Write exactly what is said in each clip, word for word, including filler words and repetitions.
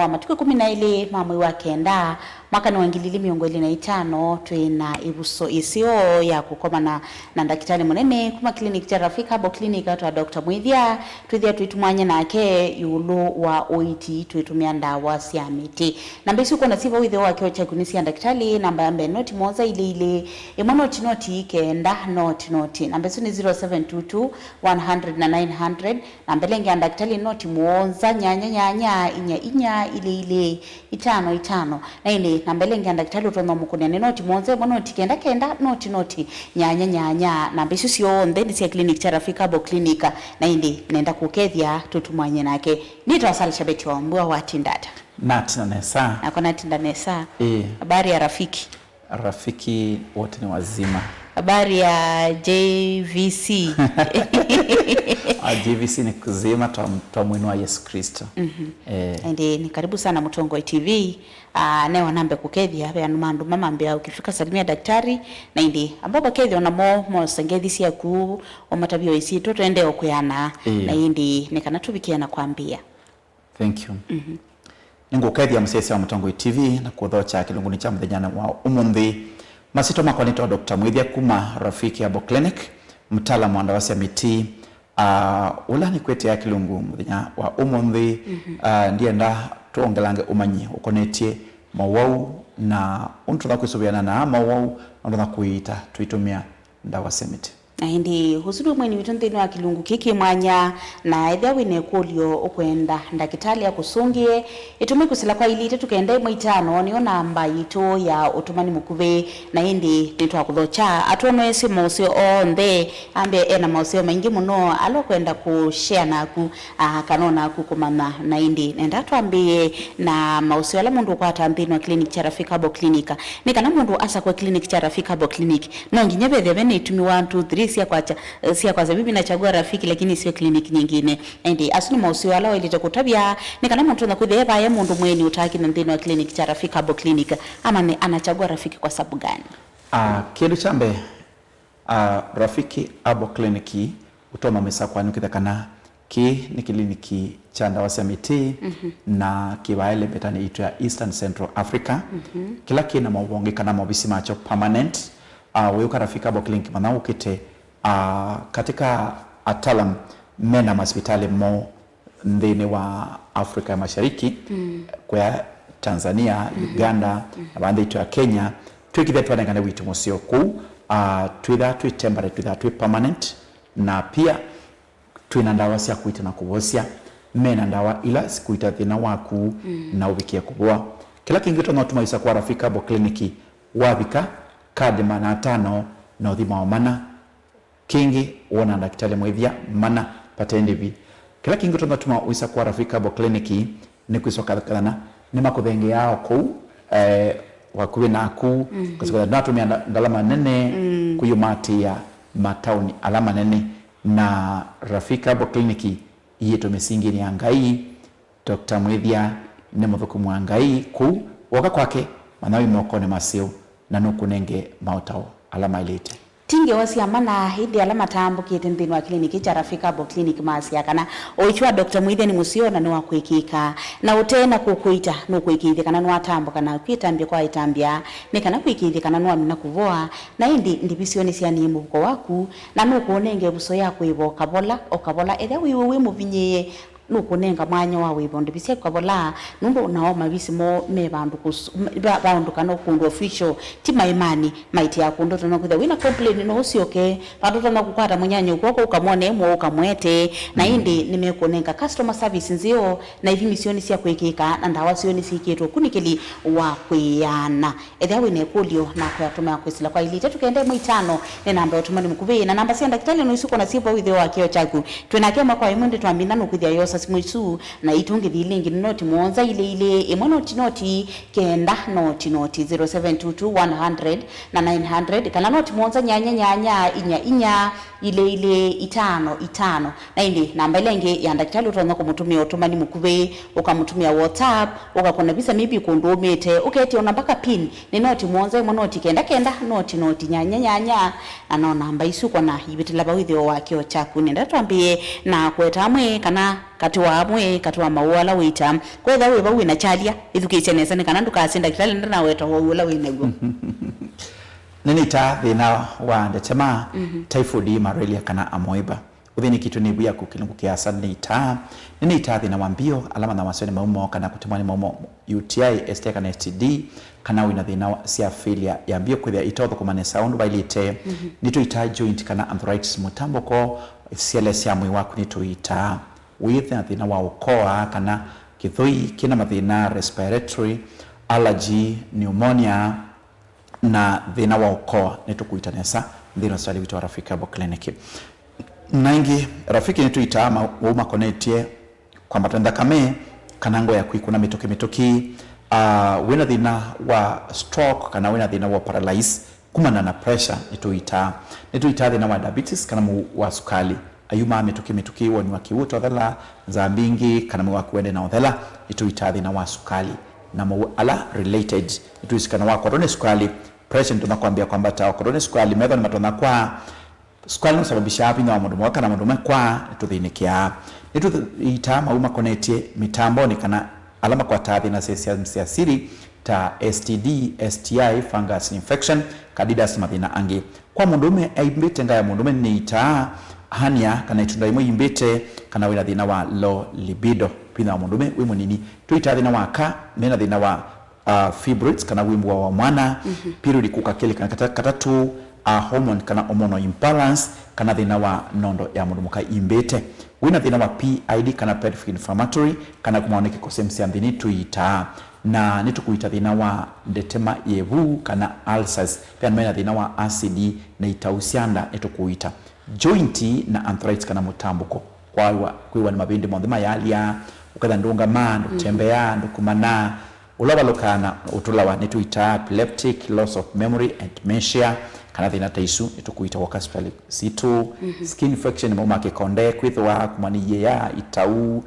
Matukũ ĩkũmi na elĩ ma mwei wa kenda, mwakanĩ wa ngili ilĩ mĩongo ĩlĩ na itano, twĩ na ĩvuso ĩseo ya kũkomana na ndakĩtalĩ mũnene kuma clinic kya Rafiki Herbal Clinic, atwa Doctor Mwĩthya, twĩthĩa twĩtumwany'a nake ĩũlũ wa ũiiti twĩtũmĩa ndawa sya mĩtĩ. Namba isu ũkwona syĩ vau ĩtheo wa kĩo kyaku nĩ sya ndakĩtalĩ. Namba ya mbee noti mũonza ilĩ ilĩ, ĩmwe noti noti kenda noti noti. Namba isu nĩ zero seven two two, one hundred na nine hundred. Namba ĩla ĩngĩ ya ndakĩtalĩ noti mũonza nyanya nyanya inya inya ilĩ ilĩ itano itano. Na ĩndĩ namba ĩla ĩngĩ ya ndakĩtalĩ ũtonya ũmũkũnĩa nĩ noti mũonza ĩmwe noti kenda kenda noti noti nyanya nyanya. Namba isu syonthe nĩ sya clinic kya Rafiki Herbal Clinic. Na ĩndĩ nenda kũkethya tũtumwany'e nake. Nĩtawa Salisha Betty Wambua, watinda ata? Natina nesa. Nako natinda nesa. Ĩĩ. Habari ya Rafiki? Rafiki wote ni wazima. Habari ya J V C? Ah, J V C ni kuzima, twa, twamwinua Yesu Kristo. Mhm. Eh. Ĩndĩ nĩ karibu sana Mũtongoi T V. Ah, newa nambe kũkethya ve andũ ma andũ mamambĩa ukifika salimia daktari, na ĩndĩ ambao vakethya onamo mose ngethi syaku, omatavia isyĩtwa twende o kwĩana. Ĩĩ. Na ĩndĩ nĩ kana tũvikie na kwambĩa. Thank you. Mhm. Nĩngũkethya mũsyaĩĩsya wa Mũtongoi T V na kũthokya kĩlungunĩ kya mũthenyanĩ wa ũmũnthĩ. Masyĩtwa makwa nĩtawa Doctor Mwĩthya kuma Rafiki Herbal Clinic, mtaalamu wa ndawa sya mĩtĩ, ah, ũla nĩkwĩtĩa kĩlungu mũthenya wa ũmũnthĩ. Mhm. Ah, ndienda twongelange ũmanyi ũkonetye mowau na ũndũ tũtha kwĩsũvĩana na mowau na ũndũ tũtha kũiita tũitũmĩa ndawa sya mĩtĩ. Na ĩndĩ ũsu nĩ mwene witũ nthĩnĩ wa kĩlungu kĩĩ kĩ mwanya, na ethĩa wĩ na ĩkũlyo ũkwenda ndakĩtalĩ akũsũngĩe, ĩtũme kwĩsĩla kwa ilĩ itatũ kenda ĩmwe itano, nĩyo namba yitũ ya ũtũmani mũkuvĩ. Na ĩndĩ nĩtwakũthokya atwonoesye maũseo onthe, ambe ena maũseo maingĩ mũno ala ũkwenda kũshare naku, ah, kana o naku kũmanya. Na ĩndĩ nenda twambĩĩe na maũseo ala mũndũ ũkwata nthĩnĩ wa clinic kya Rafiki Herbal Clinic. Nĩ kana mũndũ asakwe clinic kya Rafiki Herbal Clinic, no nginya vethĩwe ve na itumi one, two, three sya kwakya, sya kwasya, mimi nachagua Rafiki lakini sio clinic nyingine. Ĩndĩ asu nĩ maũseo ala waĩlĩte kũtavya, nĩ kana mũndũ ũtonya kwĩthĩa e vaya mũndũ mũeni ũtakinya nthĩnĩ wa clinic kya Rafiki Herbal Clinic, amanye anachagua Rafiki kwa sababu gani. Ah, kĩndũ kya mbee, ah, Rafiki Herbal Clinic ũtonya mĩsakwa nĩ kwĩthĩa kana kĩĩ nĩ kĩliniki kya ndawa sya mĩtĩ, mhm, na kĩ vaa ĩlembetanĩ yitũ ya Eastern Central Africa, mhm, kĩla kĩ na maũvonge kana maovisi makyo permanent. Ah, wĩũka Rafiki Herbal Clinic manya ũkĩte, ah, katika ataalam mena masipitali mo nthĩnĩ wa Afrika ya Mashariki, mm, kũya Tanzania, mhm, Uganda, mhm, na vaa nthĩ yitũ ya Kenya, twĩkĩthya twanengane witũ mũseo kũu. Ah, twĩthaa twĩ temporary, twĩthaa twĩ permanent, na pia twĩ na ndawa sya kũita na kũvosya. Mena ndawa ila sikũita thĩna waku, mm, na ũvikie kũvoa. Kĩla kĩngĩ ũtonya ũtuma wĩsa kwa Rafiki Herbal Clinic, wavika, kadi maana atano na ũthimao mana. Kĩngĩ, wona ndakĩtalĩ Mwĩthya mana vate ndĩvi. Kĩla kĩngĩ ũtonya tuma wĩsa kwa Rafiki Herbal Clinic nĩ kwĩsokethana nĩmakũthengeaa o kũu, eh, vakuvĩ naku, mhm, kũsokethana ndũnatũmĩa nda-, ngalama nene, mm, kũyũmaatĩĩa mataoni ala manene. Na Rafiki Herbal Clinic iyĩtwe mĩsinginĩ ya Ngai. Doctor Mwĩthya nĩ mũthũkũmi wa Ngai kũu. Woka kwake, manya wĩ mokonĩ maseo, na nũkũnenge maũtao ala maĩlĩte. Ti ngewa sya mana, ĩndĩ ala matambũkĩte nthĩnĩ wa kĩliniki kya Rafiki Herbal Clinic masyaa kana ũiiti wa Doctor Mwĩthya nĩ mũseo na nĩ wa kwĩkĩĩka. Na ũte na kũkũita, nũkũĩkĩĩthya kana nĩwatambũka naku ĩtambya kwa ĩtambya, nĩ kana kwĩkĩĩthya kana nĩwamina kũvoa, na ĩndĩ ndĩvi syoo nĩsyaniie mũvuko waku, na nũkũũnenga ĩvuso ya kũĩva o kavola, o kavola. Ethĩwa wĩw'a wĩ mũvinyĩĩe, nũkũnenga mwanya wa wĩva ndĩvi syaku kavola, nũndũ nao mavisi moo me vandũ kũs-, va-, vandũ kana kũndũ official, ti maĩmanĩ, maitĩaa kũndũ ũtonya kwĩthĩa wĩna complain, no ũsyoke, vandũ ũtonya kũkwata mũnyanya ũkw'oko ũkamwone ĩmwe ũkamwete, na, mm, ĩndĩ nĩmekũnenga customer service nzeo, na ithimi syoo nĩ sya kwĩkĩĩka, na ndawa syoo nĩ syĩkĩĩtwe ũkunĩkĩli wa kwĩana. Ethĩwa wĩ na ĩkũlyo, nakũya tũmĩa kwĩsĩla kwa ilĩ itatũ kenda ĩmwe itano, nĩ namba ya ũtũmani mũkuvĩ, na namba sya ndakĩtalĩ no isu kwona syĩ vau ĩtheo wa kĩo kyaku. Twĩ nake mwaka wa ĩmwe ndĩ twamina nũkwĩthĩa yosa simũ isu, na itũngĩthi ilĩ ĩngĩ nĩ noti mũonza ilĩ ilĩ, ĩmwe noti noti, kenda noti noti, zero seven two two, one hundred na nine hundred, kana noti mũonza nyanya nyanya inya inya, ilĩ ilĩ itano itano. Na ĩndĩ namba ĩla ĩngĩ ya ndakĩtalĩ ũtonya kũmũtũmĩa ũtũmani mũkuvĩ, ũkamũtũmĩa WhatsApp, ũkakũna visa maybe kũndũ ũmĩte, ũketia ona mpaka pin, nĩ noti mũonza ĩmwe noti kenda kenda noti noti nyanya nyanya, na no namba isu kwona ivĩtĩla vau ĩtheo wa kĩo kyaku. Nenda twambĩĩe na kũweta amwe kana katĩ wa amwe, katĩ wa mawau ala wĩtaa. Kwethĩwa wĩ vau wĩna kyalya, ĩthukĩĩsye nesa nĩ kana ndũkasye ndakĩtalĩ ndanaweta wau ũla wĩ naw'o. Nĩnĩtaa thĩna wa ndetema, mhm, typhoid, malaria, kana amoeba. Ũthĩnĩkĩtwe nĩ ĩvu yaku kĩlungu kĩasa nĩnĩitaa. Nĩnĩitaa thĩna wa mbio, ala mathawasya nĩ maumo kana kũtemwa nĩ maumo, U T I, S T I kana S T D, kana wĩna thĩna wa, sya failure ya mbio kwĩthĩa itaũthũkũma nesa ũndũ vaĩlĩte. Mhm. Nĩtũitaa joint kana arthritis mũtambũko, syele sya mwĩĩ waku nĩtũitaa. Wĩthĩa thĩna wa ũkoa kana kĩthũi kĩna mathĩna respiratory, allergy, pneumonia, na thĩna wa ũkoa nĩtũkũita nesa nthĩnĩ wa ũsivitalĩ witũ wa Rafiki Herbal Clinic. Na ĩngĩ, Rafiki nĩtũitaa ma-, mawau makonetye kwambata nthakame kana ngoo yaku ĩkũna mĩtũkĩ mĩtũkĩ. Ah, wĩna thĩna wa stroke kana wĩna thĩna wa paralyze kumana na pressure nĩtũitaa. Nĩtũitaa thĩna wa diabetes kana mũu wa sukali. Ayumaa mĩtũkĩ mĩtũkĩ, woni wa kĩw'ũ ũtothela, nzaa mbingĩ, kana mwĩĩ waku wende na ũthela, nĩtũitaa thĩna wa sukali. Na mawau ala related, nĩtwĩsĩ kana wakwatwa nĩ sukali, pressure nĩtonya kwambĩa kwambata, wakwatwa nĩ sukali, metho nĩmatonya kwaa, sukali nũsababishaa vinya wa mũndũ mũka kana mũndũ ũmwe kwaa, nĩtũthĩnĩkĩaa. Nĩtũitaa mawau makonetye mĩtambonĩ kana ala makwataa thĩna sya, sya, sya siri ta S T D, S T I, fungus infection, candidus na mathĩna angĩ. Kwa mũndũũme aimbĩte, ngaa ya mũndũũme nĩitaa hernia kana ĩtunda ĩmwe imbĩte, kana wĩna thĩna wa low libido. Vinya wa mũndũũme wĩ mũnini. Tũitaa thĩna wa aka mena thĩna wa, uh, fibroids kana wĩmbũa wa mwana, mhm, period kũka kelĩ kana kata-, katatũ, uh, hormone kana hormonal imbalance, kana thĩna wa nondo ya mũndũ mũka imbĩte. Wĩna thĩna wa P I D kana pelvic inflammatory, kana kũmawa nĩ kĩko sehemu sya nthĩnĩ tũitaa. Na nĩtũkũita thĩna wa ndetema ya ĩvu kana ulcers. Ve andũ mena thĩna wa acid na itau sya nda nĩtũkũita. Joint na arthritis kana mũtambũko. Kwawa, kwĩwa nĩ mavĩndĩ monthe mayalya, ũketha ndũngamaa, ndũtembeaa, ndũkumanaa, ũla ũvalũkaa na ũtũlawa nĩtũitaa epileptic, loss of memory and dementia, kana thĩna ta isu nĩtũkũita woka sivitalĩ sitũ. Mhm. Skin infection, mau ma kĩkonde, kwĩthĩwa kumwa nĩ iea, itau,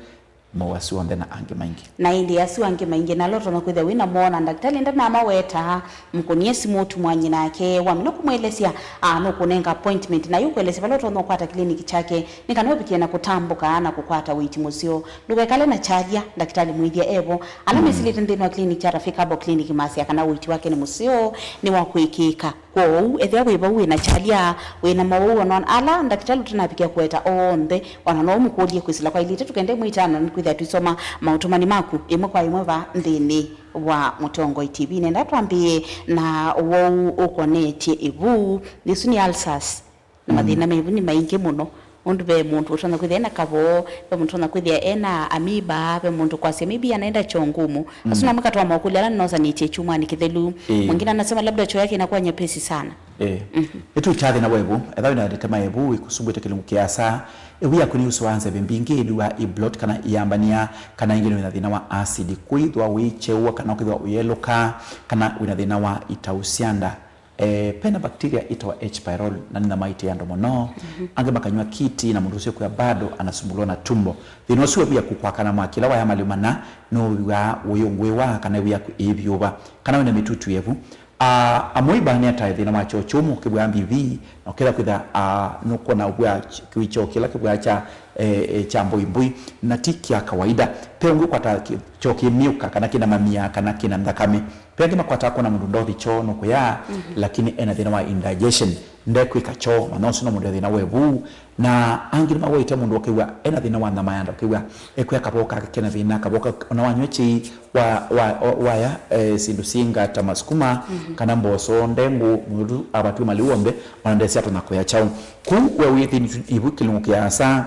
mawau asu onthe na angĩ maingĩ. Na ĩndĩ asu angĩ maingĩ, na ala ũtonya kwĩthĩa wĩ namo, na ndakĩtalĩ ndanamaweta, mũkũnie simũ ũtumwany'e nake, wamina kũmwelesya, a, nũkũnenga appointment, na yu kũelesya vala ũtonya ũkwata kĩliniki kyake, nĩ kana ũvikĩe na kũtambũka na kũkwata ũiiti mũseo. Ndũkekale na kyalya, ndakĩtalĩ mwĩthya evo. Ala, mm, mesĩlĩte nthĩnĩ wa kĩliniki kya Rafiki Herbal Clinic masya kana ũiiti wake nĩ mũseo, nĩ wa kwĩkĩĩka. Kwoou, ethĩwa wĩ vau wĩ na kyalya, wĩ na mawau o na ala ndakĩtalĩ ũtanavikĩa kũweta onthe, o na no ũmũkũlye kwĩsĩla kwa ilĩ itatũ kenda ĩmwe itano, nĩkwĩthĩa tũisoma maũtũmani maku ĩmwe kwa ĩmwe vaa nthĩnĩ wa Mũtongoi T V. Nenda twambĩĩe na ũwau ũkonetye ĩvu. Ĩsu nĩ ulcers. Na, mm, mathĩna ma ĩvu nĩ maingĩ mũno. Nũndũ ve mũndũ ũtonya kwĩthĩa ena kavoo, ve mũndũ ũtonya kwĩthĩa ena amoeba, ve mũndũ kwasya maybe anaenda choo ngumu. Asu, mm, namo katwa makũlyo ala nĩnosanĩtye kyumwanĩ kĩthelu. Ĩĩ. Mwingine anasema labda choo yake inakuwa nyepesi sana. Ĩĩ. Mhm. Nĩtũitaa thĩna wa ĩvu. Ethĩwa wĩna ndetema ya ĩvu ĩkũsumbũĩte kĩlungu kĩasa, ĩvu yaku nĩyusũaa nzeve mbingĩ, ĩthũaa ĩ bloat kana ĩyambania, kana ĩngĩ nĩ wĩna thĩna wa acid, kwĩthĩwa ũicheũa kana ũkĩthĩwa ũyelũka, kana wĩna thĩna wa itau sya nda. Eh, pena bacteria ĩtawa H. pylori, na nĩ nyama ĩtĩĩa andũ mũno. Mhm. Angĩ makanywa kiti, na mũndũ ũsu kwĩa bado anasumbuliwa na tumbo. Thĩna ũsu wĩvu yaku kwakana mwaki, ĩla waya maliu mana, nũwĩw'aa ũyũngũĩwa, kana ĩvu yaku ĩĩvyũva, kana wĩna mĩtutu yevu. Ah, amoeba nĩ atae thĩna wa kyoo kyũmũ, ũkĩw'aa mbivi, na ũkĩtha kwĩtha, ah, nũkwona ũvw'a kĩw'ũ kyoo kĩla kĩvw'aa kya, eh, eh, kya mbũimbũi, na ti kya kawaida. Pe ũngĩ ũkwata kĩ-, kyoo kĩmyũka, kana kĩna mamia, kana kĩna nthakame. Ve angĩ makwataa kwona mũndũ ndothi kyoo nũkũya, mhm, lakini ena thĩna wa indigestion, ndekwĩka kyoo, manya ũsu no mũndũ e thĩna wa ĩvu. Na angĩ nĩmawaĩte mũndũ ũkĩw'a ena thĩna wa nyama ya nda, ũkĩw'a ekwĩa kavoo kake kena thĩna, kavoo ka, ona wanywa chai, wa, wa, wa, waya, eh, syĩndũ syĩnga ta masukuma, mhm, kana mboso, ndengũ, mũndũ avatw'e maliu onthe, ona ndesĩ atona kũya kyaũ. Kũu we wĩthĩnĩtw'e ĩvu kĩlungu kĩasa,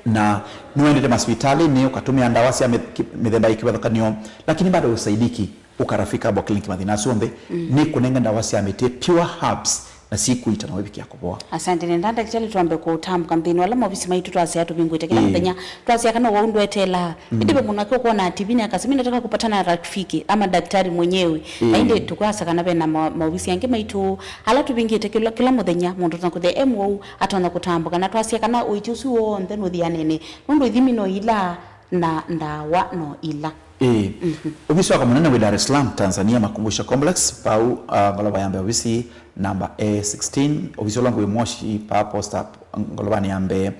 na nĩwendete masivitalĩnĩ, ũkatũmĩa ndawa sya mĩth-, kĩ-, mĩthemba ya kĩvathũkanĩo, lakini bado usaidiki. Ũka Rafiki Herbal Clinic mathĩna asu onthe, mm, nĩkũnenga ndawa sya mĩtĩ, pure herbs, na sikũita na wĩvikĩa kũvoa. Asante, nenda ndakĩtalĩ twambe kũtambũka nthĩnĩ wa ala maovisi maitũ twasya tũvingũĩte kĩla, ĩĩ, mũthenya. Twasya kana ũwau ndweteelaa. Mm. Ĩndĩ ve mũndũ ake ũkwona T V-nĩ akasema, "Mimi nataka kupatana na Rafiki ama daktari mwenyewe." Ĩĩ. Na ĩndĩ tũkwasa kana ve na ma-, maovisi angĩ maitũ ala tũvingĩte kĩla, kĩla mũthenya, mũndũ ũtonya kwĩthĩa e mũwau atonya kũtambũka. Na twasya kana ũiiti ũsu w'onthe nũthianene, nũndũ ithimi no ila, na ndawa no ila. Ĩĩ. Mhm. Ovisi wake mũnene wĩ Dar es Salaam, Tanzania, Makumbusho Complex, pau, uh, ngolova ya mbee, ovisi namba A sixteen, ovisi ũla wĩ Moshi, paa posta, ngolovanĩ ya mbee,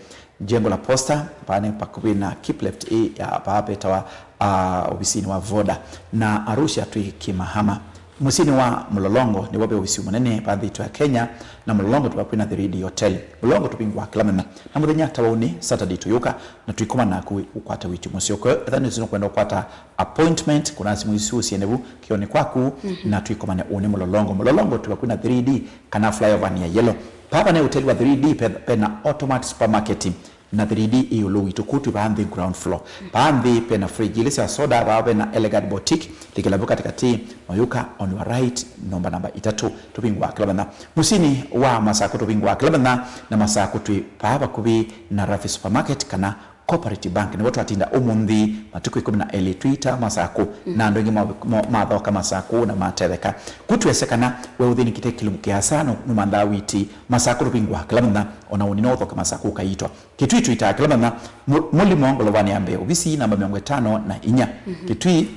Jengo la Posta, vaa nĩ vakuvĩ na Kipleft ĩ ya vaa vetawa, ah, ovisinĩ wa Voda. Na Arusha twĩ Kimahama. Mũsyĩnĩ wa Mlolongo nĩvo ve ovisi mũnene vaa nthĩ itũ ya Kenya, na Mlolongo twĩ vakuvĩ na three D Hotel. Mlolongo tũvingũaa kĩla mũthenya. Na mũthenya ta wa ũnĩ, Saturday, tũyũka na twĩkoma naku ũkwata wĩti mũseo. Kwa ethĩwa nĩsĩ nũkwenda ũkwata appointment, kũna simũ isu ũsiene vu kĩonĩ kwaku, na twĩkomane ũnĩ Mlolongo. Mlolongo twĩ vakuvĩ na three D kana flyover ya yellow. Vaa ve na ũteli wa three D, pe, pe na Automat Supermarket na three D ĩ ĩũlũ witũ, kũu twĩ vaa nthĩ ground floor. Vaa nthĩ ve na fridge ilĩ sya soda, vaa ve na Elegant Boutique, likĩla vu katĩkatĩ, noyũka on your right, nyũmba namba itatũ. Tũvingũaa kĩla mũthenya. Mũsyĩnĩ wa Masakũ tũvingũaa kĩla mũthenya, na Masakũ twĩ vaa vakuvĩ na Rafi Supermarket kana Cooperative Bank, nĩvo twatinda ũmũnthĩ matukũ ĩkũmi na elĩ twĩta Masakũ, na andũ aingĩ ma-, ma-, mathoka Masakũ na matetheka. Ku twĩasya kana we ũthĩnĩkĩte kĩlungu kĩasa, no, nũmanthaa wĩti Masakũ tũvingũaa kĩla mũthenya, ona ũnĩ no ũthoke Masakũ ũkaiitwa. Kitui tũitaa kĩla mũthenya, Mu-, Mulimo ngolovanĩ ya mbee, ovisi namba mĩongo ĩtano na inya. Kitui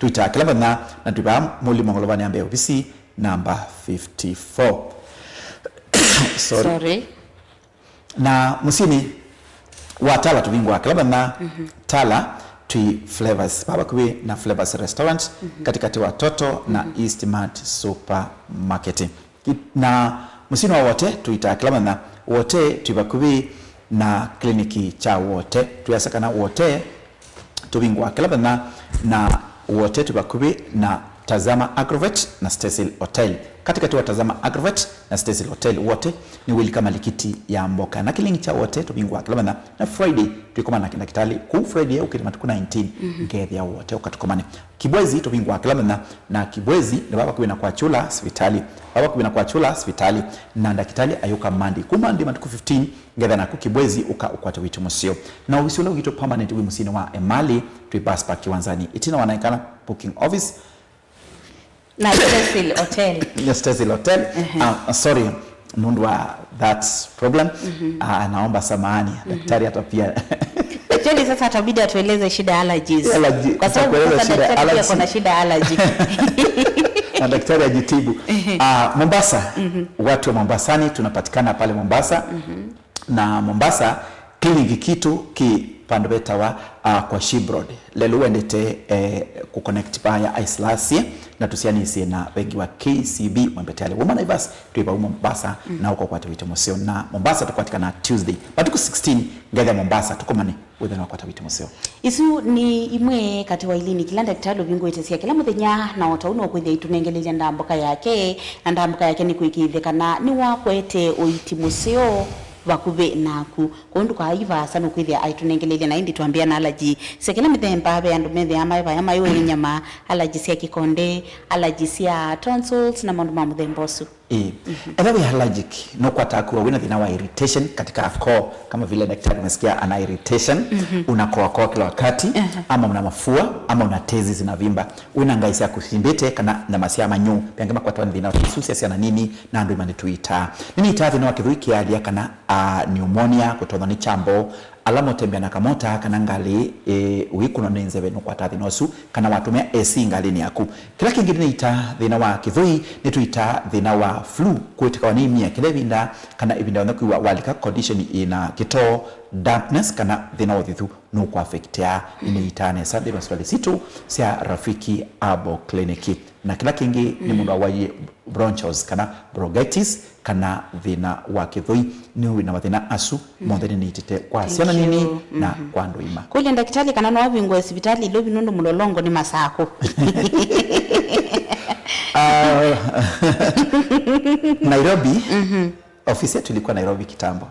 tũitaa kĩla mũthenya, na twĩ vaa Mulimo ngolovanĩ ya mbee, ovisi namba fifty-four. Sorry. Sorry. Na mũsyĩnĩ wa Tala tũvingũaa kĩla mũthenya. Tala twĩ Flavors, vaa vakuvĩ na Flavors Restaurant, katĩkatĩ wa Toto na East Mart Supermarket. Ki-, na mũsyĩnĩ wa Wote tũitaa kĩla mũthenya. Wote twĩ vakuvĩ na kliniki kya Wote. Twĩasya kana Wote tũvingũaa kĩla mũthenya, na Wote twĩ vakuvĩ na Tazama Agrovet na Stesil Hotel. Katĩkatĩ wa Tazama Agrovet na Stesil Hotel, Wote nĩ wĩlika malikiti ya mboka. Na kliniki kya Wote tũvingũaa kĩla mũthenya, na Friday twĩkomana na ndakĩtalĩ. Kũu Friday yaũkĩte matukũ nineteen, ngethĩa Wote ũka tũkomane. Kibwezi tũvingũaa kĩla mũthenya, na Kibwezi nĩ vaa vakuvĩ na kwa Chula sivitali. Vaa vakuvĩ na kwa Chula sivitali, na ndakĩtalĩ ayũka Monday. Kuma Monday matukũ fifteen, ngetha naku Kibwezi ũka ũkwate wĩti mũseo. Na ovisi ũla witũ permanent wĩ mũsyĩnĩ wa Emali, twĩ Bus Park Kĩwanzani. Ĩtina wa Naikana Booking Office. Na Stesil Hotel. Na Stesil Hotel. Ah, sorry. Nũndũ wa that problem. Ah, naomba samahani. Daktari hata pia. Actually, sasa atabidi atueleze shida ya allergies. Allergy, kwa sababu atakueleza sasa shida ya daktari pia allergy. Kuna shida ya allergy. Na daktari ajitibu. Ah, Mombasa. Watu wa Mombasani tunapatikana pale Mombasa. Na Mombasa, kliniki kitũ kĩ vandũ vetawa, ah, kwa Shibroad. Lelo wendete, eh, kũconnect vaya Aislasie, na tũsianĩsye na vengi wa K C B Mwembe Tayari. Wuma Naivas, twĩ vau Mombasa, na ũkakwata wĩti mũseo. Na Mombasa tũkwatĩkana Tuesday. Matukũ sixteen, ngetha Mombasa, tũkomane, wĩthĩe na ũkwata wĩti mũseo. Isu nĩ imwe katĩ wa iliniki ila ndakĩtalĩ ũvingũĩte sya kĩla mũthenya, na o ta ũu no kwĩthĩa itũnengelelya ndambũka yake, na ndambũka yake nĩ kũĩkĩĩthya kana nĩwakwete ũiiti mũseo vakuvĩ naku. Kwoou ndũkaaĩ vaasa nũkwĩthĩa aitũnengelelya, na ĩndĩ twambĩa na allergy sya kĩla mĩthemba. Ve andũ methĩaa maĩ vaya mayũe nyama, allergy sya kĩkonde, allergy sya tonsils na maũndũ ma mũthemba ũsu. Ĩĩ. Ethĩwa wĩ allergic, nũkwataa kwĩwa wĩna thĩna wa irritation katika koo, kama vile daktari umesikia ana irritation, unakoakoa kila wakati, ama una mafua, ama una tezi zinavimba, wĩna ngai sya kũsimbĩte, kana nyama sya manyũ, ve angĩ makwatwa nĩ thĩna wa kĩsu sya syana nini, na andũ aima nĩtũitaa. Nĩnĩitaa thĩna wa kĩthũi kĩathya, kana, ah, pneumonia, kũtothwa nĩ kyambo, ala motembea na kamota kana ngalĩ, eh, ũikũnwa nĩ nzeve nũkwataa thĩna ũsu, kana watũmĩa A C ngalĩnĩ yaku. Kĩla kĩngĩ nĩnĩitaa thĩna wa kĩthũi, nĩtũitaa thĩna wa flu, kũĩtĩkawa nĩ imia kĩla ĩvinda, kana ĩvinda yonthe kwĩw'a walika condition ĩna kĩtoo, dampness, kana thĩna wa ũthithu nũkũaffectea. Nĩnĩitaa nesa nthĩnĩ wa sivitalĩ sitũ sya Rafiki Herbal Clinic. Na kĩla kĩngĩ nĩ mũndũ awaie bronchitis kana bronchitis kana thĩna wa kĩthũi, nĩ wĩ na mathĩna asu monthe nĩnĩitĩte kwa syana nini na kwa andũ aima. Kũlya ndakĩtalĩ kana no avingũe sivitalĩ Ilovi nũndũ Mlolongo nĩ Masakũ. Ah, Nairobi. Ofisi yetu ilikuwa Nairobi kitambo.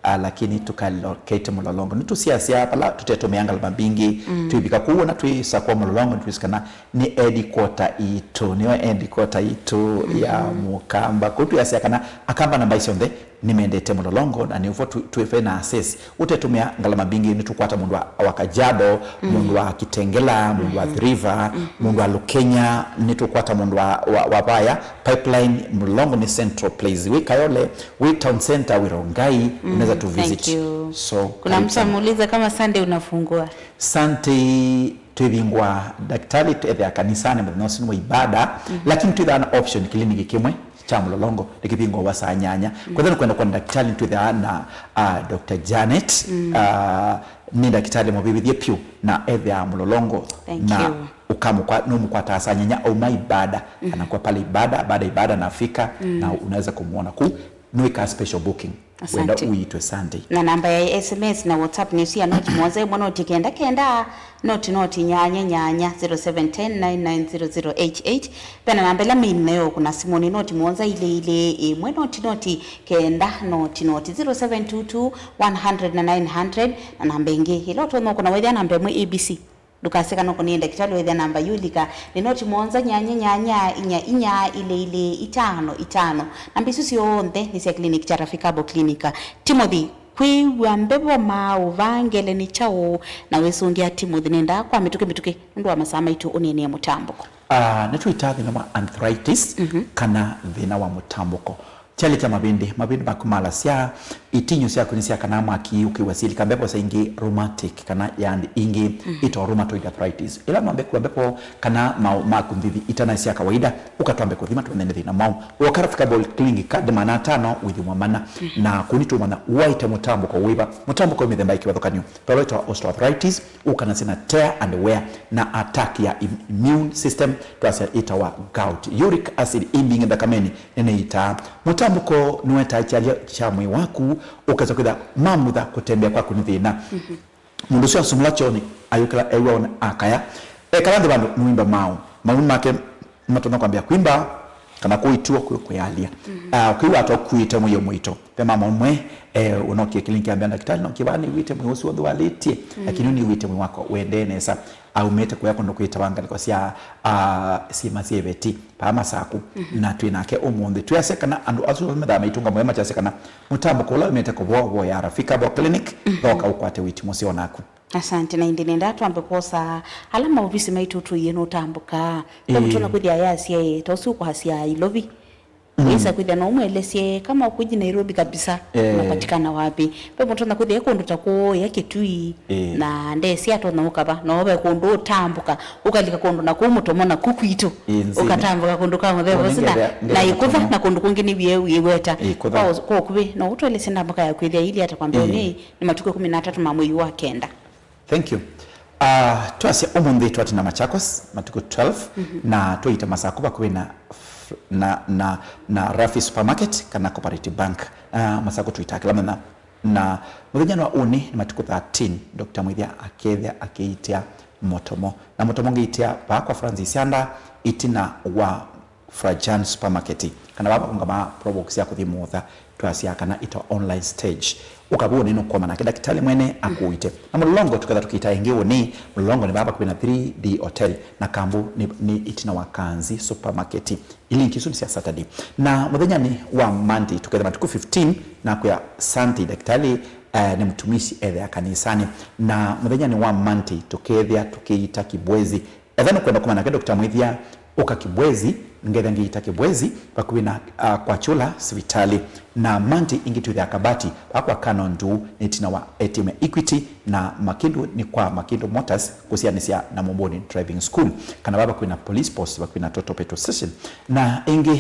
Ah, lakini tukalocate Mlolongo. Nĩtũsiasya vala tũtetũmĩa ngalama mbingĩ, twĩvika kũu ona twĩsakwa Mlolongo, nĩtwĩsĩ kana nĩ headquarter itũ, nĩyo headquarter itũ ya Mũkamba. Kũu twĩasya kana Akamba namba syonthe nĩmendete Mlolongo, na nĩvo twĩ, twĩ ve na access. Ũtetũmĩa ngalama mbingĩ, nĩtũkwata mũndũ wa, wa Kajiado, mũndũ wa Kitengela, mũndũ wa Athi River, mũndũ wa Lukenya, nĩtũkwata mũndũ wa, wa, wa vaya Pipeline. Mlolongo nĩ central place. Wĩ Kayole, wĩ town center, wĩ Rongai, unaweza tu visit. Thank you. So, kuna mtu ameuliza kama Sunday unafungua. Sunday twĩvingũa ndakĩtalĩ ethĩa kanisanĩ mũthenya ũsu nĩ wa ibada, lakini twĩthaa na option, kĩliniki kĩmwe kya Mlolongo nĩkĩvingũawa saa nyanya. Kwĩthĩwa nĩkwenda kwona ndakĩtalĩ, nĩtwĩthaa na, ah, Doctor Janet, ah, nĩ ndakĩtalĩ mũvĩvĩthye pyũ na ethĩaa Mlolongo. Thank na you. Ũkamũkwa-, nũmũkwataa saa nyanya auma ibada, kana kwa pale ibada, baada ibada nafika, na unaweza kũmwona kũu. Nĩwĩkaa special booking. Wenda asante. Uitwe Sunday. Na namba ya S M S na WhatsApp nĩ cia noti mũonza ĩmwe noti kenda kenda, noti noti nyanya nyanya, zero seven ten nine nine zero zero eight eight. Ve na namba ĩla main nayo kũna simũ nĩ noti mũonza ilĩ ilĩ ĩmwe noti noti kenda noti noti, zero seven two two one hundred na nine hundred. Na namba ĩngĩ ĩla ũtonya kũna wethĩa namba ĩmwe A B C. Ndũkaseka nũkũnie ndakĩtalĩ wĩthĩa namba yu lika nĩ noti mũonza nyanya nyanya inya inya ilĩ ilĩ itano itano. Namba isu syonthe nĩ sya clinic kya Rafika Herbal Clinic. Timothy, kwĩw'a mbevo maũvangele nĩ kyaũ? Na wĩsũngĩa Timothy, nendaa kwa mĩtũkĩ mĩtũkĩ nũndũ wa masaa maitũ ũneenee mũtambũko. Ah, nĩtwĩtaa thĩna wa arthritis kana thĩna wa mũtambũko. Kyalĩ kya mavĩndĩ, mavĩndĩ maku malasya, itinyũ syaku nĩsyakanaa mwaki, ũkĩw'a syĩlika mbevo, saa ingĩ rheumatic, kana yaani ingĩ ĩtawa rheumatoid arthritis. Ĩla mambe kũa mbevo kana maũ maku nthĩthĩ itana sya kawaida, ũka twambe kũthima tũmanye nĩ thĩna mwaũ. Ũka Rafika Herbal Clinic, kadi maana atano wĩthimwa mana, na kũu nĩtũmanya waĩte mũtambũko wĩva. Mũtambũko wĩ mĩthemba ya kĩvathũkany'o, vala ĩtawa osteoarthritis, ũkanasya na tear and wear, na attack ya im-, immune system, twasya ĩtawa gout. Uric acid ĩ mbingĩ nthakamenĩ, nĩnĩitaa. Mũtambũko nĩwetaa kyalya kya mwĩĩ waku, ũkesa kwĩtha mamutha kũtembea kwaku nĩ thĩna. Mũndũ ũsu asumũla kyoonĩ, ayũkĩla ew'a one akaya. Ekala nthĩ vandũ nĩwimba maũ. Maũnĩ make matonya kwambĩa kwimba, kana kũitw'o kwĩ kwĩyalya. Ah, ũkĩw'a ata ũkuĩte mwĩĩ mũito. Ve mama ũmwe, eh, ũnokie kĩliniki ambĩa, "Ndakĩtalĩ, nokie vaa nĩw'ĩte mwĩĩ ũsu w'onthe walĩtye, lakini nĩw'ĩte mwĩĩ wakwa wendee nesa." Aumĩte kũya kũndũ kwĩtawa ngalĩko sya, ah, syĩma sya iveti, paa Masaku, na twĩ nake ũmũnthĩ. Twĩasya kana andũ asu onthe methaa maitũnga mũyo makyasya kana mũtambũko ũla umĩte kũvoavoya Rafika Herbal Clinic, thoka ũkwate wĩti mũseo naku. Asante, na ĩndĩ nenda twambe kwosa ala maovisi maitũ tũie nũtambũkaa. Ve mũtũna kwĩthĩa yasya ĩ, ta ũsu ũkwasya Ilovi. Wĩsa kwĩthĩa no ũmwelesye kama ukuji Nairobi kabisa, eh, unapatikana wapi. Ve mũtonya kwĩthĩa kũndũ ta kũya Kitui, eh, na ndesi atonya ũkava, no ve kũndũ ũtambũka, ũkalika kũndũ na kũu mũtomo na kũu kwitũ, eh, nzini. Ũkatambũka kũndũ ka mũthemba ũsu na, na ĩkũtha na kũndũ kũngĩ nĩ wie wĩweta. Ĩkũtha. Kwa ũs-, kwa ũkuvĩ, no ũtwelesye ndambũka ya kwĩthĩa ili ata kwambĩa, eh, ũnĩ nĩ matukũ ĩkũmi na atatũ ma mwei wa kenda. Thank you. Ah, twasya ũmũnthĩ twatina Machakos matukũ twelve, na twaita Masaku vakuvĩ na, na, na, na Rafi Supermarket kana Cooperative Bank. Ah, Masaku tũitaa kĩla mũthenya. Na mũthenya wa ũnĩ nĩ matukũ thirteen, Doctor Mwĩthya akethĩa akĩitia Motomo. Na Motomo ngĩitia vaa kwa Francis Yanda, itina wa Frajan Supermarket, kana vaa vakũngamaa Probox ya kũthi Mũtha, twasya kana ĩtawa online stage. Ũkavũnĩ nũkoma nake ndakĩtalĩ mwene akũĩte. Na Mũlolongo tũketha tũkĩta ĩngĩ ũnĩ, Mũlolongo nĩ vaa vakuvĩ na three D Hotel, na Kambu nĩ, nĩ itina wa Kanzi Supermarket. Ilinki isu nĩ sya Saturday. Na mũthenyanĩ wa Monday tũketha matukũ fifteen, na kwĩa Sunday ndakĩtalĩ, eh, nĩ mũtumishi ethea kanisanĩ. Na mũthenyanĩ wa Monday tũkethĩa tũkĩita Kibwezi. Etha nũkwenda kũmana nake Doctor Mwĩthya, ũka Kibwezi, ngetha ngĩita Kibwezi, vakuvĩ na, ah, kwa Chula sivitali. Na Monday ĩngĩ twĩthĩa Kabati, vaa kwa Kano Nduu, nĩ tina wa A T M ya Equity, na Makindu nĩ kwa Makindu Motors, kũsianĩsya na Mũmbũni Driving School. Kana vaa vakuvĩ na Police Post, vakuvĩ na Total Petrol Station. Na ĩngĩ,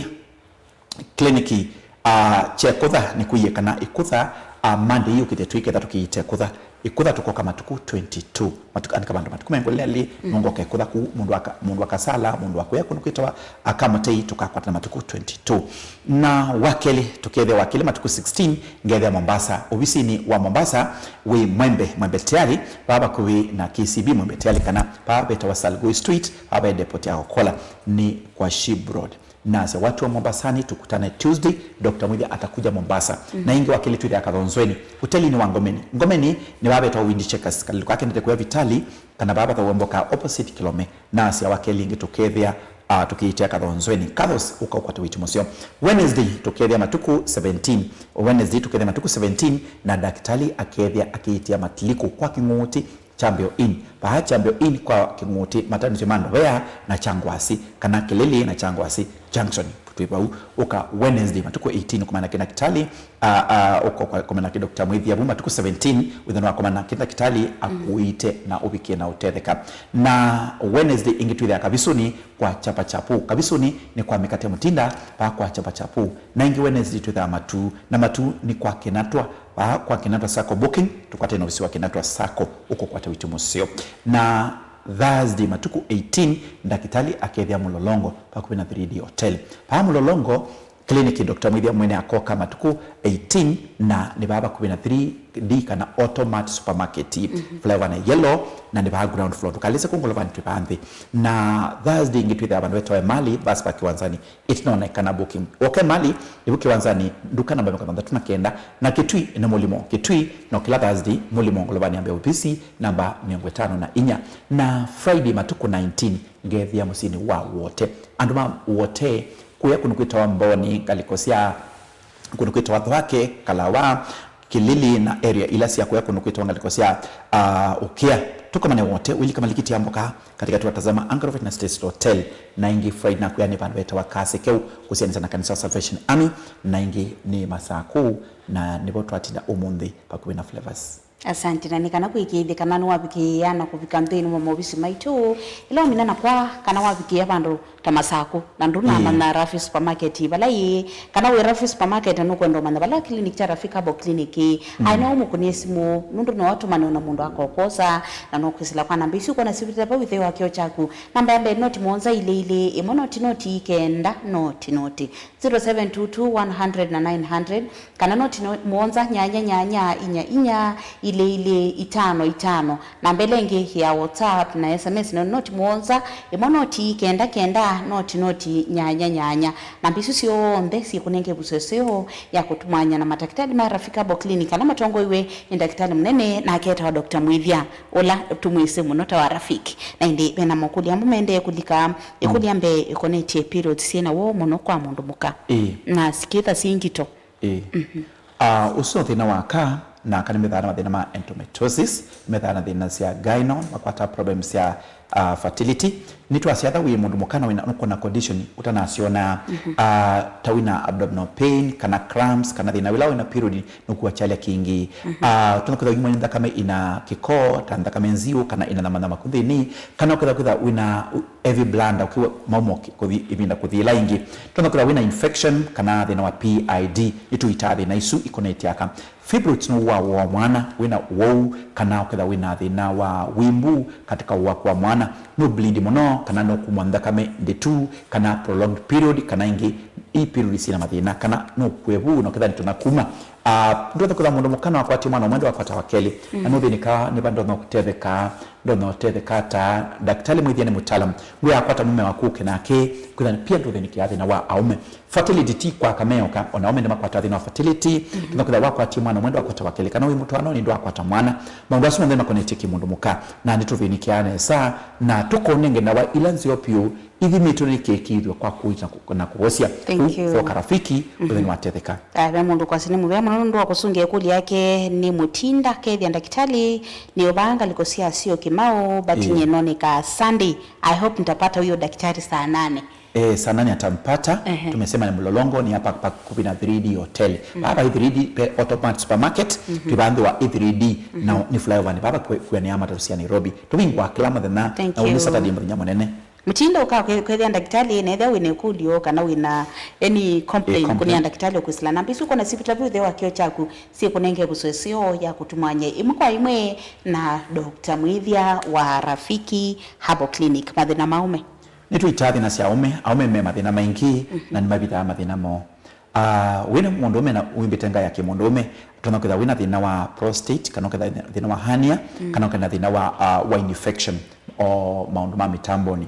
kliniki, ah, kya ĩkũtha nĩkũie kana ĩkũtha, ah, Monday yũkĩte twĩketha tũkĩite ĩkũtha. Ĩkũtha tũkoka matukũ twenty-two. Matukũ, andĩka vandũ matukũ mĩongo ĩlĩ na elĩ, nũngoka ĩkũtha kũu, mũndũ aka-, mũndũ akasala, mũndũ akwĩa kũndũ kwĩtawa Akamũtei, tũkakwatana matukũ twenty-two. Na wakelĩ, tũkethĩa wakelĩ matukũ sixteen, ngethĩa Mombasa, ovisinĩ wa Mombasa, wĩ Mwembe, Mwembe Tayari, vaa vakuvĩ na K C B Mwembe Tayari, kana vaa vetawa Salgoi Street, vaa ve depot ya Coca-Cola, nĩ kwa Shib Road. Nasya watu wa Mombasani tukutane Tuesday, Doctor Mwĩthya atakuja Mombasa. Na ĩngĩ wakelĩ twĩthĩa Kathonzweni, hotelini wa Ngomeni. Ngomeni nĩ vaa vetawa Windy Checkers, kalĩlo kake nĩte kuya Vitali, kana vaa vathawa mboka opposite Kilome. Nasya wakelĩ ĩngĩ tũkethĩa, ah, tũkĩitia Kathonzweni. Kathos ũka ũkwate wĩti mũseo. Wednesday tũkethĩa matukũ seventeen. Wednesday tũkethĩa matukũ seventeen, na ndakĩtalĩ akethĩa akĩitia Matiliku kwa Kĩng'ũtĩ Chambio Inn. Vaa Chambio Inn kwa Kĩng'ũtĩ, matanisyo ma Ndovea na Kyangwasi, kana Kĩlĩlĩ na Kyangwasi Junction. twĩ vau. Ũka Wednesday matukũ eighteen ũkomana na kĩndakĩtalĩ, a, a, ũka kwa- komana na kĩndakĩtalĩ mwĩthĩa vu matukũ seventeen wĩthĩwa nĩwakomana na kĩndakĩtalĩ akuĩte na ũvikie na ũtetheka. Na Wednesday ĩngĩ twĩthĩa Kavisũnĩ kwa Chapa Chapu. Kavisũnĩ nĩ kwa Mĩkate Mũtinda, vaa kwa Chapa Chapu. Na ĩngĩ Wednesday twĩthĩa Matu, na Matu nĩ kwa Kĩnatwa, vaa kwa Kĩnatwa Sacco booking, tũkwatene na ovisi wa Kĩnatwa Sacco, ũkũkwata witũ mũseo. Na Thursday matukũ eighteen, ndakĩtalĩ akethĩa Mũlolongo vakuvĩ na three D Hotel. Vaa Mũlolongo, clinic Doctor Mwĩthĩa mwene akoka matukũ eighteen, na nĩ vaa vakuvĩ na three D kana Automart Supermarket, flyover na yellow, na nĩ vaa ground floor. Ndũkalĩse kũ ngolovanĩ, twĩ vaa nthĩ. Na Thursday ĩngĩ twĩthĩa vandũ vetawa Emali, vaa Spar Kĩwanzanĩ, ĩtina wa Naikana booking. Woka Emali, nĩ vu Kĩwanzanĩ, nduka namba mĩongo thanthatũ na kenda, na Kĩtui nĩ Mũlimo. Kĩtui no kĩla Thursday, Mũlimo ngolovanĩ ya mbee ovisi namba mĩongo ĩtano na inya. Na Friday matukũ nineteen, ngethĩa mũsyĩnĩ wa Wote. Andũ ma Wote, kũya kũndũ kwĩtawa Mboni, ngalĩko sya kũndũ kwĩtawa Thwake, Kalawa, Kĩlili na area ila sya kũya kũndũ kwĩtawa ngalĩko sya, ah, Ũkĩa. Tũkomane Wote, wĩlika malikiti ya mboka katikati wa Tazama Angarovet na States Hotel, na ĩngĩ Friday nakuya nĩ vandũ vetawa Kasekeu, kũsianĩsya na kanisa wa Salvation Army, na ĩngĩ nĩ Masaku, na nĩvo twatinda ũmũnthĩ vakuvĩ na Flavors. Asante, na nĩ kana kwĩkĩĩthya kana nĩwavikĩĩa na kũvika nthĩnĩ wa maovisi maitũ, ĩla ũmina nakwa kana wavikĩĩa vandũ ta Masaku, na ndũnamanya Rafi Supermarket vala yĩ, kana wĩ Rafi Supermarket na nũkwenda ũmanya vala clinic kya Rafiki Herbal Clinic ĩ, aĩ no ũmũkũnĩe simũ, nũndũ no atũmane na mũndũ akokwosa, na no kwĩsĩla kwa namba isu ũkona sivitĩla vau ĩtheo wa kĩo kyaku. Namba ya mbee noti mũonza ilĩ ilĩ, ĩmwe noti noti kenda noti noti, zero seven two two one hundred na nine hundred, kana noti no- mũonza nyanya nyanya inya inya ilĩ ilĩ itano itano. Namba ĩla ĩngĩ ya WhatsApp na S M S no noti mũonza ĩmwe noti kenda kenda noti noti nyanya nyanya. Namba isu syonthe syĩkũnenge ĩvuso ĩseo ya kũtũmanya na matakĩtalĩ ma Rafiki Herbal Clinic ala matongoiwe nĩ ndakĩtalĩ mũnene nake etawa Doctor Mwĩthya, ũla tũmwĩsĩ mũno ta wa Rafiki. Na ĩndĩ vena makũlyo amwe maendee kũlika. Ĩkũlyo ya mbee ĩkonetye periods syĩ na woo mũno kwa mũndũ mũka. Ĩĩ. Na sikĩtha syĩ ngito. Ĩĩ. Ah, ũsu no thĩna wa aka, na aka nĩmethaa na mathĩna ma endometriosis, nĩmethaa na thĩna sya gyno, makwata problem sya, ah, fertility. Nĩtwasya atha wĩ mũndũ mũka na wĩna, nũkona condition ũtanasyona, ah, ta wĩna abdominal pain, kana cramps, kana thĩna wĩla wĩna period nũkua kyalya kĩngĩ. Ah, tũna kwĩthwa yumwa nĩ nthakame ĩna kĩko, ta nthakame nziũ, kana ĩna nyamanyama ku nthĩnĩ, kana ũkethwa kwĩthwa wĩna heavy bladder, ũkĩwa maumo kĩ- kũthi ĩvinda kũthi ĩla ĩngĩ. Tũna kwĩthwa wĩna infection kana thĩna wa P I D, nĩtũitaa thĩna isu ikonetye aka. Fibroids nĩ ũwau wa mwana, wĩna ũwau, kana ũkethwa wĩna thĩna wa wimbu katika ũaku wa mwana, no bleed mũno, kana no kumwa nthakame ndĩtu, kana prolonged period, kana ĩngĩ i period syĩna mathĩna, kana no kue vu na ũkethwa nĩtũna kuma. Ah, ndwetha kwĩthwa mũndũ mũka no akwatie mwana ũmwe ndwakwata wa kelĩ, na nũthĩnĩkaa nĩ va ndonya kũtetheka, ndonya ũtetheka ata? Ndakĩtalĩ Mwĩthya nĩ mũtaalamu. Ngwĩa akwata mũme waku ũke nake, kwĩthwa pia ndũthĩnĩkĩaa thĩna wa aũme. Fertility ti kwa kameoka, ona aũme nĩmakwataa thĩna wa fertility. Tũna kwĩthwa wakwatie mwana ũmwe ndwakwata wa kelĩ, kana wĩ mũtwaanonĩ ndwakwata mwana. Maũndũ asu monthe makonetye kĩmũndũ mũka, na nĩtũthĩnĩkĩaa nesa, na tũkonenge ndawa ila nzeo piũ ithimĩtwe nĩ kĩĩkĩĩthyo kwa kũiita na kũ- na kũosya. Thank you. Ũu Karafiki, ũthĩni wa tetheka. Ah, ve mũndũ kwasya nĩ mũvea mũno nũndũ wa kũsũngĩa ĩkũlyo yake nĩ mũtinda kethya ndakĩtalĩ nĩ ũvaa ngalĩko sya Sio Kĩmaũ, but nyie nonĩkaa Sunday. I hope nitapata huyo daktari saa nane. Eh, saa nane atampata. Ehe. Tumesema ni Mlolongo, ni hapa, hapa karibu na three D Hotel. Hapa hii three D pe Automat Supermarket, twĩ vandũ wa E three D, na ni flyover ni baba kwe- kwĩa ni ya matatu cia Nairobi. Tũvingũa kĩla mũthenya, na ũnĩ Saturday mũthenya mũnene. Mũtindo ũka kwe- kwethĩa ndakĩtalĩ, na ethĩa wĩna ĩkũlyo kana wĩna any complaint, complaint, kũnĩa ndakĩtalĩ ũkwĩsĩla namba isu ũkona sivita vyũ ĩtheo wa kĩo kyaku syĩkũnenge ĩvuso ĩseo ya kũtumany'a ĩmwe kwa ĩmwe na Doctor Mwĩthya wa Rafiki Herbal Clinic. Mathĩna ma aũme. Nĩtũitaa thĩna sya aũme. Aũme me mathĩna maingĩ na nĩmavithaa mathĩna moo. Ah, wĩna mũndũũme na ũimbĩte ngai ya kĩmũndũũme, ũtonya kwĩthwa wĩna thĩna wa prostate, kana ũkethwa thĩna wa hernia, kana ũkethwa thĩna wa, ah, wa infection, o maũndũ ma mĩtambonĩ.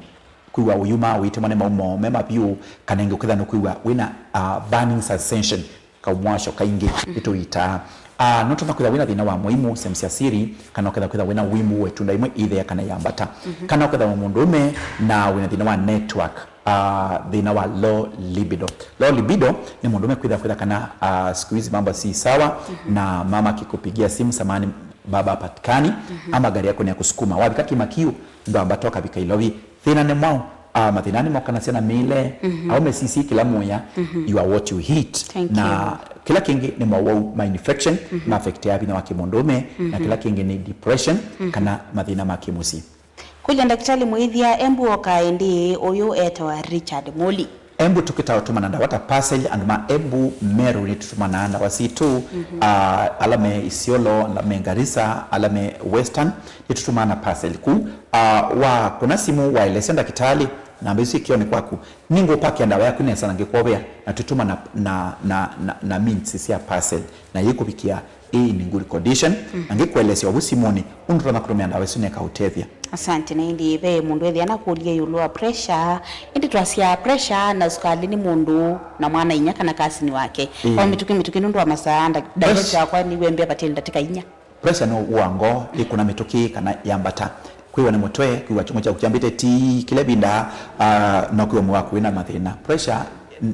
Kwĩw'a ũyuma, ũitemwa nĩ maumo me mavyũ, kana ĩngĩ ũkethwa nũkwĩw'a wĩna, ah, burning sensation, kaumwasyo kaingĩ nĩtũitaa. Ah, no ũtonya kwĩthwa wĩna thĩna wa mũimũ, sehemu sya siri, kana ũkethwa kwĩthwa wĩna wimbu wa ĩtunda imwe ithea kana yambata. Kana ũkethwa wĩ mũndũũme na wĩna thĩna wa network, ah, thĩna wa low libido. Low libido nĩ mũndũũme kwĩthwa kwĩthwa kana, ah, siku hizi mambo si sawa, na mama akikupigia simu, samahani, baba hapatikani, ama gari yako ni ya kusukuma. Wavika Kimakiu, ndo ambata ũkavika Ilovi. Thĩna nĩ mwaũ? Ah, mathĩna nĩ mokanasya na mĩĩle, mhm, au mesisye kĩla mũya, mhm, you are what you eat. Thank na you. Kĩla kĩngĩ nĩ mowau ma infection, mhm, ma affectia vinya wa kĩmũndũũme, na, mhm, kĩla kĩngĩ nĩ depression, mhm, kana mathĩna ma kĩmũsyĩ. Kũlya ndakĩtalĩ mũĩthya, Embu oka ĩndĩ, ũyũ etawa Richard Muli. Embu tũkĩtaa ũtũmana ndawa ta Parcel, andũ ma Embu, Meru nĩtũtũmanaa ndawa sitũ, mhm, ah, ala me Isiolo, ala me Garissa, ala me Western, nĩtũtũmaa na Parcel. Ku, ah, wakũna simũ waelesya ndakĩtalĩ namba isu ikĩonĩ kwaku, nĩngũpakĩa ndawa yaku nesa na ngĩkwovea, na twĩtũma na, na, na, na, na mints sya Parcel, na yĩkũvikĩa ĩ in good condition, mm, na ngĩkũelesya ovu simũnĩ ũndũ ũtonya kũtũmĩa ndawa ĩsu na ĩkaũtethya. Asante. Na ĩndĩ ve mũndũ ethĩa na kũlya ĩũlũ wa pressure, ĩndĩ twasya pressure na sukali nĩ mũndũ na mwana inya kana kasini wake. Ĩĩ. Kwa mĩtũkĩ mĩtũkĩ nũndũ wa masaa nda-, press- director wakwa nĩwembea vatĩnĩ ndatĩka inya. Pressure nĩ ũa ngoo ĩkũna mĩtũkĩ kana yambata. Kwĩwa nĩ mũtwe, kwĩwa kyũngũ kyaku kyambĩte ti kĩla ĩvinda, ah, na kwĩwa mwĩĩ waku wĩna mathĩna. Pressure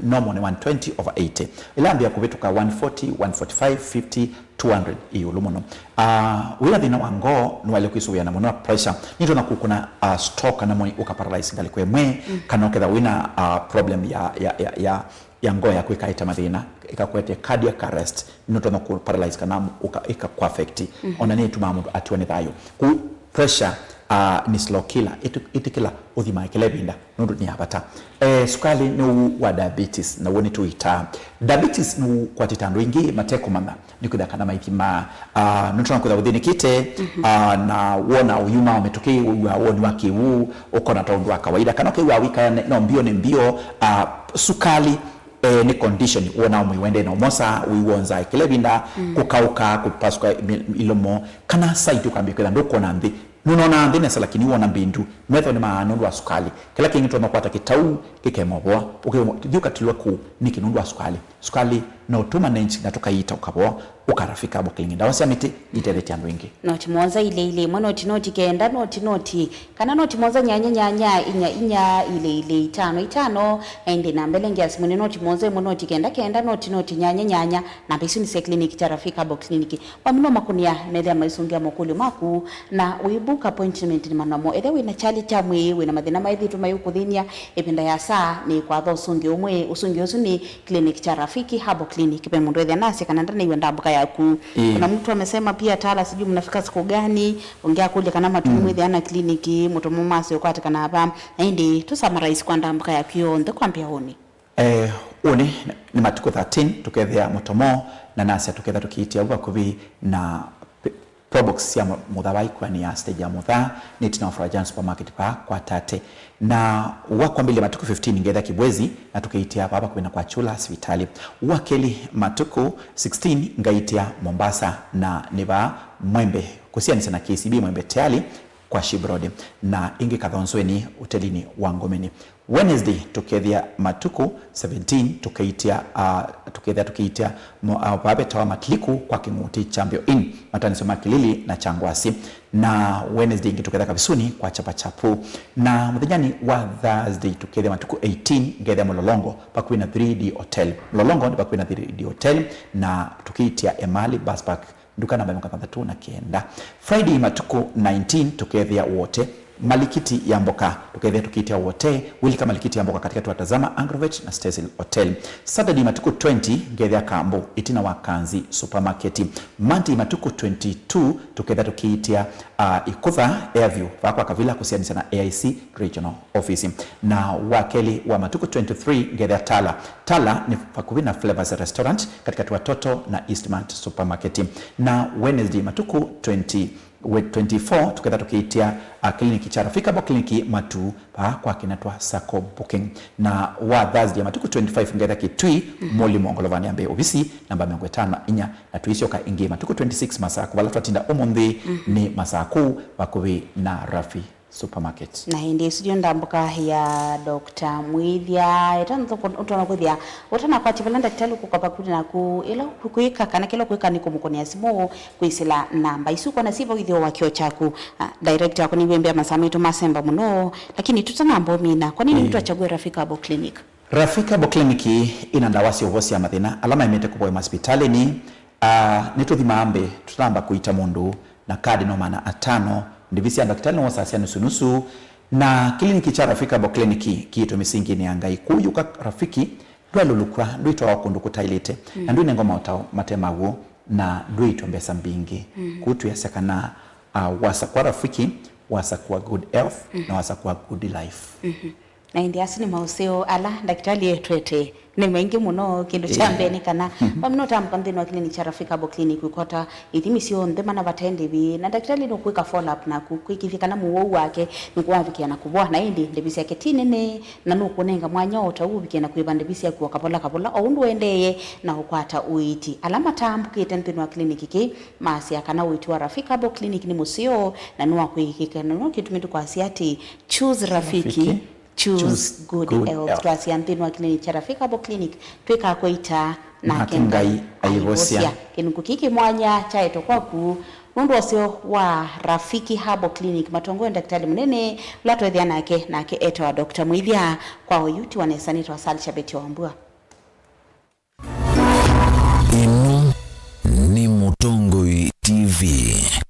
normal nĩ one twenty over eighty. Ĩla yambĩa kũvĩtũka one forty, one forty-five, fifty, two hundred ĩũlũ mũno. Ah, wĩna thĩna wa ngoo, nĩwaĩle kwĩsũvĩa na mũno pressure. Nĩtwona kũkũna, ah, stroke kana mwĩĩ ũka paralyze ngalĩko ĩmwe, mm, kana ũketha wĩna, ah, problem ya, ya, ya, ya, ya ngoo yaku ĩkaĩta mathĩna, ĩkakwete cardiac arrest, nĩtwona kũ paralyze kana ũka, ĩkakũ affect. Mhm. Ona nĩtũmaa mũndũ atiwa nĩ thayũ. Kũ pressure, ah, nĩ slow killer, ĩtĩ-, ĩtĩkĩla ũthimae kĩla ĩvinda, nũndũ nĩ ya vata. Eh, sukali nĩ ũu wa diabetes, naw'o nĩtũitaa. Diabetes nĩũkwatĩte andũ aingĩ matekũmanya, nĩkwĩtha kana maithimaa. Ah, nũtona kwĩtha ũthĩnĩkĩte, mhm, ah, na wona ũyuma wa mĩtũkĩ, wĩw'aa woni wa kĩw'ũ, ũkona ta ũndũ wa kawaida, kana ũkew'aa wĩkaya ne-, no mbio nĩ mbio, ah, sukali, eh, nĩ condition, wona mwĩĩ wende na ũmosa, wĩw'aa nzaa kĩla ĩvinda, mm, kũkaũka, kũpasuka mi-, ilomo, kana side ũkambĩa kwĩtha ndũkwona nthĩ, nũnonaa nthĩ nesa, lakini wona mbindu, metho nĩ maa nũndũ wa sukali. Kĩla kĩngĩ tũtonya kwata kĩtau kĩkemovoa, ũkĩthi ũkatilwa kũu nĩkĩ nũndũ wa sukali. Sukali no tũ manage na tũkaiita ũkavoa, ũka Rafika Herbal Clinic. Ndawa sya mĩtĩ nitethetie andũ aingĩ. Noti mũonza ilĩ ilĩ ĩmwe noti noti kenda noti noti, kana noti mũonza nyanya nyanya inya inya ilĩ ilĩ itano itano, na ĩndĩ namba ĩla ĩngĩ ya simũ nĩ noti mũonza ĩmwe noti kenda kenda noti noti nyanya nyanya. Namba isu nĩ sya clinic kya Rafika Herbal Clinic. Wamina makũnĩa methĩa maisũngĩa mokũlyo maku, na wĩ book appointment nĩ manomo. Ethĩa wĩna kyalĩ kya mwĩĩ, wĩna mathĩna maĩthĩtwe mayũkũthĩny'a ĩvinda ya saa, nĩ kwatha ũsũngĩo ũmwe. Ũsũngĩo ũsu nĩ clinic kya Rafiki Herbal Clinic. Ve mũndũ ethĩa nasya kana ndanaĩw'a ndambũka yaku. Ĩĩ. Kuna mtu amesema pia, Tala, sijui mnafika siku gani? Ũngĩ akũlya kana matu nĩ, mm, mwĩthĩa na clinic, mũtomo masyo kwatĩkana va. Na ĩndĩ tũ summarize kwa ndambũka yaku yonthe kwambĩa ũnĩ. Eh, ũnĩ nĩ matukũ thirteen tũkethĩa mũtomo, na nasya tũketha tũkĩĩtĩa vu vakuvĩ na p-, Probox sya mũ-, mũtha wa ĩkwani ya stage ya mũtha, nĩ ĩtina wa Farajan Supermarket vaa kwa Tate. Na wakwambĩlya matukũ fifteen ngethĩa Kibwezi, na tũkĩĩtĩa vaa vakuvĩ na kwa Chula sivitali. Wa kelĩ matukũ sixteen ngaĩtĩa Mombasa, na nĩ vaa Mwembe, kũsianĩsya na K C B Mwembe tayari kwa Ship Road, na ĩngĩ Kathonzweni ũtelinĩ wa Ngomeni. Wednesday tũkethĩa matukũ seventeen tũkĩĩtĩa, ah, tũkethĩa tũkĩĩtĩa mo-, ah, vaa vetawa Matiliku kwa Kĩng'ũtĩ Champion Inn, mataanĩsyo ma Kĩlili na Kyangwasi. Na Wednesday ĩngĩ tũkethĩa Kavisuni kwa Chapachapu. Na mũthenyanĩ wa Thursday tũkethĩa matukũ eighteen ngethĩa Mũlolongo vakuvĩ na three D Hotel. Mũlolongo nĩ vakuvĩ na three D Hotel, na tũkĩĩtĩa Emali Bus Park, nduka namba mĩongo thanthatũ na kenda. Friday matukũ nineteen tũkethĩa Wote, malikiti ya mboka, tũkethĩa tũkĩĩtĩa Wote, wĩlika malikiti ya mboka katikati wa Tazama, Agrovet na Stesil Hotel. Saturday matukũ twenty ngethĩa Kambu, ĩtina wa Kanzi Supermarket. Monday matukũ twenty-two tũkethĩa tũkĩĩtĩa, ah, Ĩkũtha Airview, vaa kwa Kavila kũsianĩsya na A I C Regional Office. Na wa kelĩ wa matukũ twenty-three ngethĩa Tala. Tala nĩ vakuvĩ na Flavors Restaurant, katikati wa Toto na Eastmart Supermarket. Na Wednesday matukũ twenty, we-, twenty-four tũketha tũkĩĩtĩa, ah, kliniki kya Rafika Herbal Clinic Matu vaa kwa Kinatwa Sacco Booking. Na wa Thursday matukũ twenty-five ngethĩa Kitui, mhm, Mũlimũ ngolovanĩ ya mbee ovisi namba mĩongo ĩtano na inya, na tũisyoka ĩngĩ matukũ twenty-six Masaku vala twatinda ũmũnthĩ, mhm, nĩ Masaku vakuvĩ na Rafi Supermarket. Na ĩndĩ ĩsu ndio ndambũka ya Doctor Mwĩthya. Ĩtanatho ũtonya kwĩthĩa ũtanakwatya vala ndakĩtalĩ ũkũka vakuvĩ naku, ĩla ũkwĩka kana kĩla ũkwĩka nĩ kũmũkũnĩa simũ kwĩsĩla namba isu. Kona siva wĩthĩo wa kĩo kyaku. Ah, director wakwa nĩwembea masaa maitũ masemba mũno, lakini tũtanamba ũmina, kwa nini, ĩĩ, mtu achague Rafika Herbal Clinic? Rafika Herbal Clinic ĩna ndawa sya ũvosya mathĩna ala maemete kũvoya masipitalĩnĩ. Ah, nĩtũthimaa mbee, tũtamba kũita mũndũ na kadi no maana atano. Ndivi sya ndakĩtalĩ nĩwosasya nusu nusu, Na kĩliniki kya Rafiki Herbal Clinic kĩĩtwe mĩsinginĩ ya Ngai. Kũu yũka Rafiki, ndwalũlũkw'a, ndwĩtwawa kũndũ kũtaĩlĩte, na ndwĩnengwa maũtao mate maw'o, na ndwĩĩtwe mbesa mbingĩ. Kũu twĩasya kana, uh, wasakũa Rafiki, wasakũa good health, na wasakũa good life. Na ĩndĩ asu nĩ maũseo ala ndakĩtalĩ etwete nĩ maingĩ mũno. Kĩndũ kya mbee nĩ kana wamina ũtambũka nthĩnĩ wa kĩliniki kya Rafiki Herbal Clinic, wĩkwata ithimi syonthe mana vate ndĩvi, na ndakĩtalĩ nũkwĩka follow up naku kwĩkĩthya kana mũwau wake nĩkũwavikĩa na kũvoa, na ĩndĩ ndĩvi syake ti nene, na nũkũnenga mwanya o ta ũu ũvikĩe na kwĩva ndĩvi syaku o kavola kavola o ũndũ ũendeeye na ũkwata ũiiti. Ala matambũkĩte nthĩnĩ wa kĩliniki kĩĩ maasya kana ũiiti wa Rafiki Herbal Clinic nĩ mũseo na nĩ wa kwĩkĩka, na no kĩtumi tũkwasya atĩ, choose Rafiki, Rafiki. Choose good health. Twasya nthĩnĩ wa kĩliniki kya Rafiki Herbal Clinic, twĩkaa kũita nake Ngai aivosya. Kĩnungu kĩĩ kĩ mwanya kyaetwe kwaku nũndũ wa ũseo wa Rafiki Herbal Clinic, matongoe ndakĩtalĩ mũnene ũla twethĩa nake, nake etawa Doctor Mũithya. Kwa oyu tiwa nesa, nĩtawa Salisha Betty Wambua. Ĩno nĩ Mũtongoi T V.